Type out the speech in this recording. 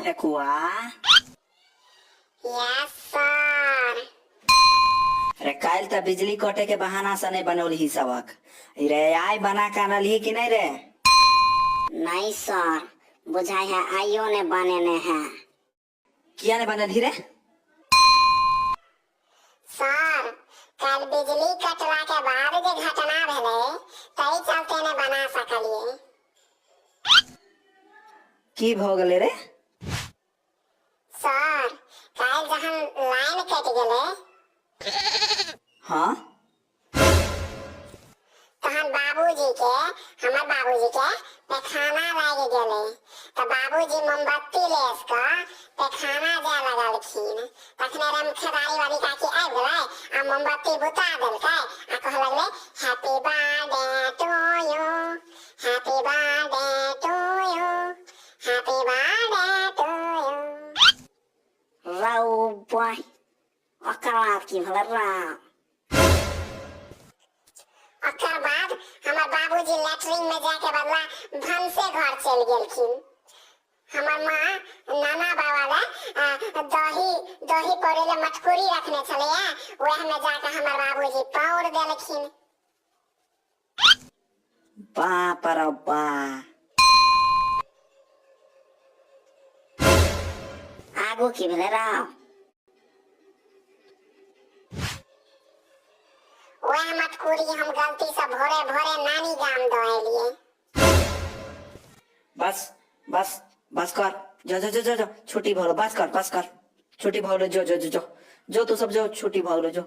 फेकुआ? Yes sir. रे काल्हि तऽ बिजली कटे के बहाना से नहीं बनौलही सबक, रे आइ बना के आनलही कि नहीं रे? नहीं सर, बुझाई है आइयो ने बनेने है। किया नहीं बनलही रे? सर, काल्हि बिजली कटला के बाद जे घटना भेलै ताहि चलते नहि बना सकलियै। की भऽ गेलै रे? सर, काल्हि जहन लाइन कटि गेलै, हाँ, तहन बाबूजी के, हमर बाबूजी के पैखाना लागि गेलै, तऽ बाबूजी मोमबत्ती लेस कऽ पैखाना जाय लगलखिन। तखने रमखेदारी वाली काकी आबि गेलै आ मोमबत्ती बुता देलकै आ कहऽ लगलै, happy birthday to you, happy birthday to you, happy birthday to you. रौ बहि, ओकर बाद की भेलै राम? ओकर बाद हमर बाबूजी लैट्रिन में जाके बदला भनसे घर चलि गेलखिन। हमर माँ नाना बाबा ला दही दही पौरे ला मटकुरी रखने छलैया, वएह में जाके हमर बाबूजी पौर देलखिन। बाप रे बा। आगू की भेलै राम? वएह मटकुरी हम गलती से भोरे भोरे नानी गाम दऽ एलियै। बस बस बस कर, जो जो जो जो जो, छुट्टी भऽ गेलो, बस कर बस कर, छुट्टी भऽ गेलो, जो जो जो जो जो, तू सब जो, छुट्टी भऽ गेलो, जो।